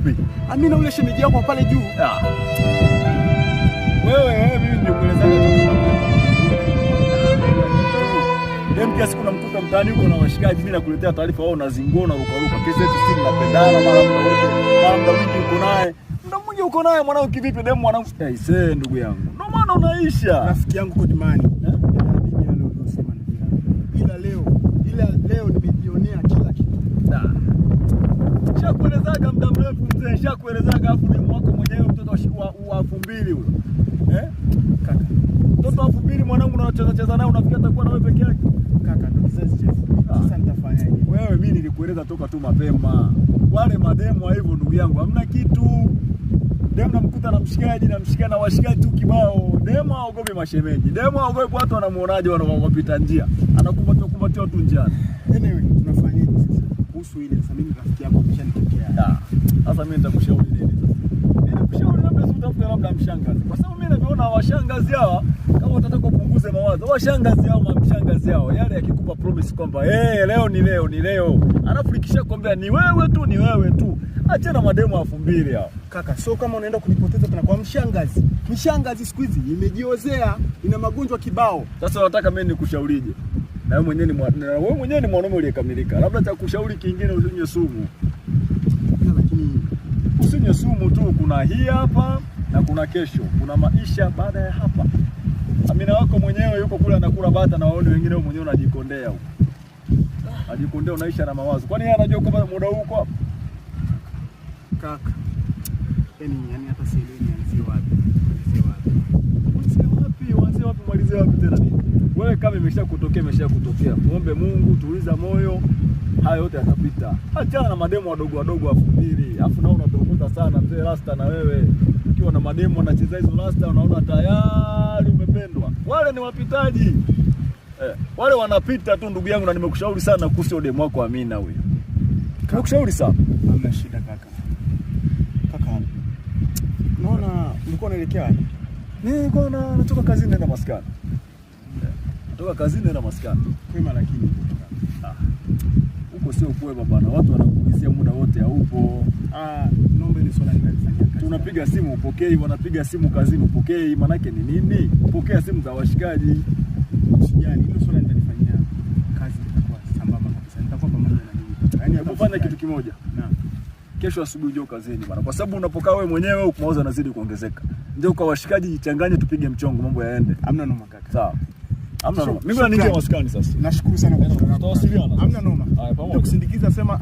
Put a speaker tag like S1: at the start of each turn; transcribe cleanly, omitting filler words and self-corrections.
S1: Yupi?
S2: Amina ule shemeji yako pale juu.
S1: Ah. Wewe mimi ndio kuelezaga tu. Dem kiasi kuna mkuta mtaani huko na washikaji, mimi nakuletea taarifa, wao unazingua na ruka ruka. Kesi yetu si mnapendana mara muda wote. Mara muda mwingi uko naye. Muda mwingi uko naye mwanangu kivipi dem mwanangu? Eh, see ndugu yangu. Ndio maana unaisha.
S2: Rafiki yangu Kodimani.
S1: Eh?
S2: Naamini yale uliyosema ndugu yangu. Ila leo nimejionea kila kitu.
S1: Shakuelezaga muda mrefu mzee, shakuelezaga afu demu wako mwenyewe mtoto wa 2000 huyo. Eh?
S2: Kaka,
S1: Mtoto wa 2000 mwanangu unacheza cheza naye unafikiri atakuwa na wewe peke yake?
S2: Kaka ndo kizazi cha 2000. Sasa nitafanyaje?
S1: Wewe mimi nilikueleza toka tu mapema. Wale mademu wa hivyo ndugu yangu hamna kitu. Demu namkuta na mshikaji na mshikaji na washikaji tu kibao. Demu haogopi mashemeji. Demu haogopi watu wanamuonaje wanapita njia. Anakumbatia kumbatia tu njiani.
S2: Anyway, tunafanyaje sasa? Kuhusu ile sasa mimi rafiki yako ameshanitokea.
S1: Sasa mimi nitakushauri nini sasa? Mimi nakushauri labda utafute labda mshangazi. Kwa sababu mimi ninavyoona washangazi hawa kama utataka upunguze mawazo, washangazi hao mamshangazi hao yale yakikupa promise kwamba leo ni leo ni leo. Alafu likishakwambia ni wewe tu ni wewe tu. Achana mademu 2000 hao.
S2: Kaka, so kama unaenda kunipoteza tena kwa mshangazi. Mshangazi siku hizi imejiozea, ina magonjwa kibao.
S1: Sasa unataka mimi nikushaurije? Na wewe mwenyewe ni na wewe mwenyewe ni mwanaume uliyekamilika. Labda cha kushauri kingine usinywe sumu.
S2: Lakini
S1: usinywe sumu tu, kuna hii hapa na kuna kesho, kuna maisha baada ya hapa. Amina wako mwenyewe yuko kule anakula bata na waone wengine, wewe mwenyewe unajikondea huko. Unajikondea, unaisha na mawazo. Kwani yeye anajua kwamba muda huu uko hapa?
S2: Kaka. Yaani hata sielewi nianzie wapi. Nianzie wapi?
S1: Uanzie wapi? Uanzie wapi? Malizie wapi tena nini? Wewe kama imeshakutokea imeshakutokea. Muombe Mungu, tuliza moyo. Hayo yote yatapita. Achana na mademu wadogo wadogo 2000. Alafu nao unatongoza sana mzee rasta na wewe. Ukiwa na mademu wanacheza hizo rasta unaona tayari umependwa. Wale ni wapitaji. Wale wanapita tu ndugu yangu, na nimekushauri sana kuhusu demu wako Amina huyo. Nimekushauri sana.
S2: Hamna shida kaka. Kaka. Naona ulikuwa unaelekea wapi?
S1: Nilikuwa natoka kazini naenda maskani. Natoka kazini naenda maskani.
S2: Kwema lakini.
S1: Huko sio kwema bwana, watu wanakuulizia muda wote haupo.
S2: Naomba ile swala nitalifanyia kazi.
S1: Tunapiga simu upokei, wanapiga simu kazini upokei, manake ni nini? Pokea simu za washikaji.
S2: Usijali, hilo swala nitalifanyia kazi, nitakuwa sambamba kabisa. Nitakuwa pamoja na mimi. Yaani
S1: hebu fanya kitu kimoja.
S2: Naam.
S1: Kesho asubuhi njoo kazini bwana, kwa sababu unapokaa wewe mwenyewe huko mawazo yanazidi kuongezeka. Njoo kwa washikaji, jichanganye, tupige mchongo, mambo yaende.
S2: Hamna noma kaka.
S1: Sawa. Hamna noma. Mimi naingia maskani sasa.
S2: Nashukuru sana kwa
S1: Tutawasiliana.
S2: Hamna noma.
S1: Haya, pamoja.
S2: Nitakusindikiza sema.